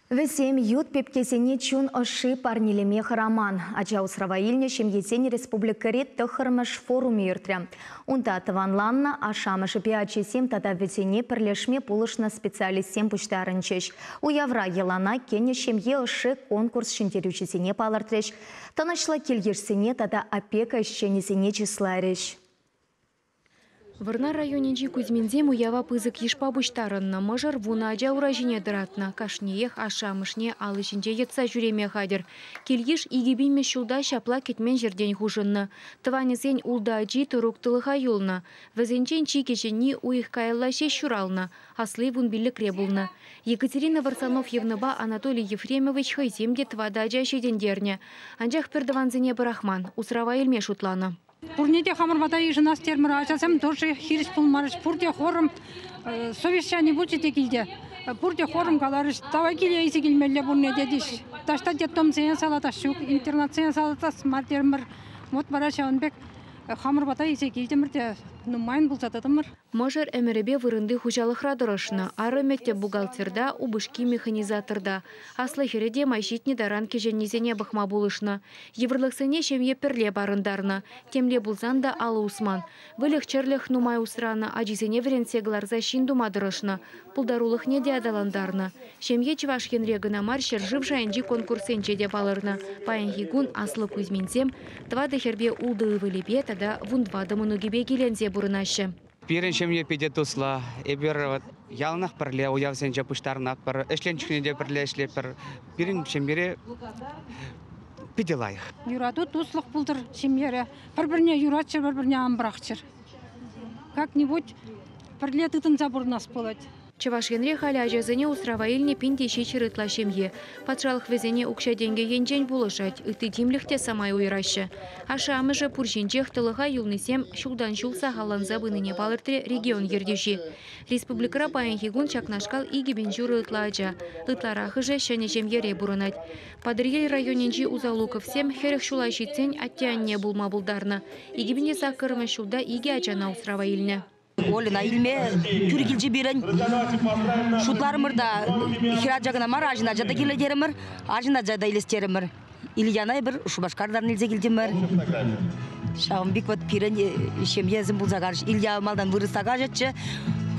Вӗсем ют пепкесене чун ӑшши парнелеме хӑраман. Ача усрава илнӗ ҫемьесен республикӑри 9-мӗш форумӗ иртрӗ. Унта тӑванланнӑ ашшӗ-амӑшӗпе ачисем тата вӗсене пӗрлешме пулӑшнӑ специалистсем пуҫтарӑнчӗҫ. Уявра йӑлана кӗнӗ ҫемье ӑшши конкурс ҫӗнтерӳҫисене палӑртрӗҫ. Тӑнӑҫлӑ кил-йышсене тата опека ӗҫченӗсене чысларӗҫ. Вӑрнар районӗнчи Кузьминсем уява пысӑк йышпа пуҫтарӑннӑ. Мӑшӑр 10 ача ура ҫине тӑратнӑ. Кашниех ашшӗ-амӑшне алӑ ҫинче йӑтса ҫӳреме хатӗр. Кил-йыш 2000-мӗш ҫулта ҫапла кӗтмен ҫӗртен хушӑннӑ. Тӑванӗсен 6 ачи тӑрук тӑлӑха юлнӑ. Вӗсенчен чи кӗҫӗнни уйӑх каялла ҫеҫ ҫуралнӑ. Асли 15-ре пулнӑ. Екатерина Варсонофьевнӑпа Анатолий Ефремович хӑйсем те 4 ача ҫитӗнтернӗ. Анчах пӗр тӑвансене пӑрахман, усрава илме шутланӑ. Пурне те хамӑр пата йышӑнас терӗмӗр, ачасем тоже хирӗҫ пулмарӗҫ, пурте хором совещани пулчӗ те килте, пурте хором каларӗҫ, давай киле илсе килмелле пурне те тӗҫ. Таҫта детдомсене салатас ҫук, интернатсене салатас мар терӗмӗр. Вот вара ҫавӑн пек хамӑр пата илсе килтӗмӗр те нумайӑн пулса тӑтӑмӑр. Мӑшӑр ӗмӗрӗпе вырӑнти хуҫалӑхра тӑрӑшнӑ. Арӑмӗ тӗп бухгалтерта, упӑшки механизаторта. Аслӑ хӗрӗ те май ҫитнӗ таран кӗҫӗннисене пӑхма пулӑшнӑ. Йывӑрлӑхсене ҫемье пӗрле парӑнтарнӑ. Темле пулсан та алӑ усман. Выльӑх-чӗрлӗх нумай усранӑ, ачисене вӗрентсе кӑларса ҫын тума тӑрӑшнӑ. Пултарулӑхне те аталантарнӑ. Ҫемье Чӑваш Енре кӑна мар, ҫӗршыв шайӗнчи конкурссенче те палӑрнӑ. Паянхи кун аслӑ Кузьминсем 4 хӗрпе 6 ывӑлӗпе тата 14 мӑнукӗпе киленсе пурӑнаҫҫӗ. Пирӗн ҫемье питӗ туслӑ. Эпир яланах пӗрле уявсенче пуҫтарӑнатпӑр, ӗҫленӗ чухне те пӗрле ӗҫлетпӗр. Пирӗн ҫемьере питӗ лайӑх. Юрату, туслӑх пултӑр ҫемьере. Пӗр-пӗрне юратчӑр, пӗр-пӗрне ан пӑрахчӑр. Как-нибудь пӗрле тытӑнса пурӑнас пулать. Чӑваш Енре халӗ ачасене усрава илнӗ 1700 ытла ҫемье. Патшалӑх вӗсене укҫа-тенкӗ енчен пулӑшать, ытти тимлӗх те самай уйӑраҫҫӗ. Ашшӗ-амӑшӗ пур ҫинчех тӑлӑха юлнисем ҫултан-ҫул сахалланса пынине палӑртрӗ регион ертӳҫи. Республикӑра паянхи кун ҫакнашкал 2500 ытла ача. Ытларахӑшӗ ҫӗнӗ ҫемьере пурӑнать. Патӑрьел районӗнчи Узалуковсем 40 ҫула ҫитсен атте-анне пулма пултарнӑ. 2008 ҫулта 2 ачана усрава илнӗ. Ольӑна илме тӳр килчӗ пирӗн. Шутларӑмӑр та хӗрача кӑна мар, арҫын ача та кирлӗ терӗмӗр, арҫын ача та илес терӗмӗр. Ильяна эпир Шупашкартан илсе килтӗмӗр. Ҫавӑн пек вот пирӗн ҫемьесем пулса карӗҫ. Илья малтан вырӑсла калаҫатчӗ.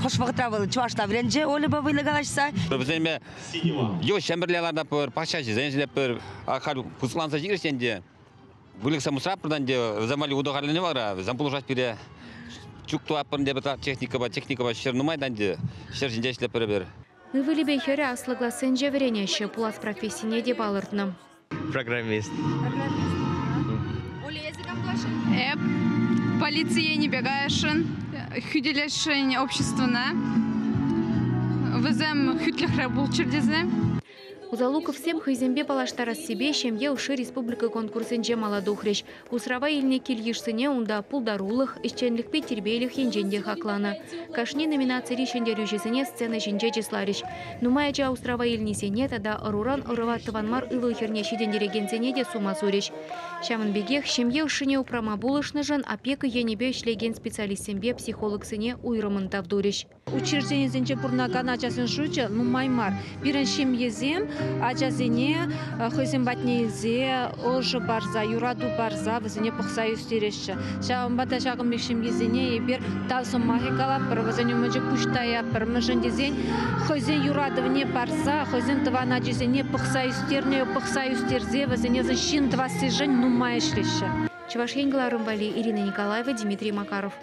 Хӑш вӑхӑтра вӑл чӑвашла вӗренчӗ Ольӑпа вӑйлӑ калаҫса. Вӗсемпе йывӑҫ ҫӗмӗрле лартатпӑр, пахча ҫисен ӗҫлетпӗр. Халь пысӑкланса ҫитрӗҫ ӗнтӗ. Выльӑхсем усратпӑр та ӗнтӗ, вӗсем валли утӑ хатӗрленӗ вара, вӗсем пулӑшаҫ пире. Чӳк тӑватпӑр ӗнтӗ техникӑпа, ҫӗр нумай та ӗнтӗ, ҫӗр ҫинче ӗҫлетпӗр эпир. Ывӑлӗпе хӗрӗ аслӑ классенче вӗренеҫҫӗ, пулас профессине те палӑртнӑ. Программист. Оля, эсӗ кам пуласшӑн? Эп полици енӗпе каясшӑн, хӳтӗлесшӗн обществӑна. Вӗсем хӳтлӗхре пулччӑр тесе. Узалуковсем хӑйсемпе паллаштарассипе ҫемье ӑшши республика конкурсӗнче мала тухрӗҫ. Усрава илнӗ кил-йышсене унта пултарулӑх, ӗҫченлӗхпе тирпейлӗх енчен те хакланӑ. Кашни номинацири ҫӗнтерӳҫӗсене сцена ҫинче чысларӗҫ. Нумай ача усрава илнисене тата ӑруран ӑрӑва тӑван мар ывӑл-хӗрне ҫитӗнтерекенсене те сума сурӗҫ. Ҫавӑн пекех ҫемье ӑшшине упрама пулӑшнӑшӑн опека енӗпе ӗҫлекен специалистсемпе психологсене уйрӑммӑн тав турӗҫ. Учрежденисенче пурӑнакан ачасен шучӗ нумай мар. Пирӗн ҫемьесем ачасене хӑйсем патне илсе ӑшӑ парса, юрату парса вӗсене пӑхса ӳстереҫҫӗ. Ҫавӑнпа та ҫакӑн пек ҫемьесене эпир тав сӑмахӗ калатпӑр, вӗсен умӗнче пуҫ таятпӑр. Мӗншӗн тесен хӑйсен юратӑвне парса, хӑйсен тӑван ачисене пӑхса ӳстернӗ, пӑхса ӳстерсе вӗсене ҫын тӑвассишӗн нумай ӗҫлеҫҫӗ. Чӑваш Ен кӑларӑм валли Ирина Николаева, Дмитрий Макаров.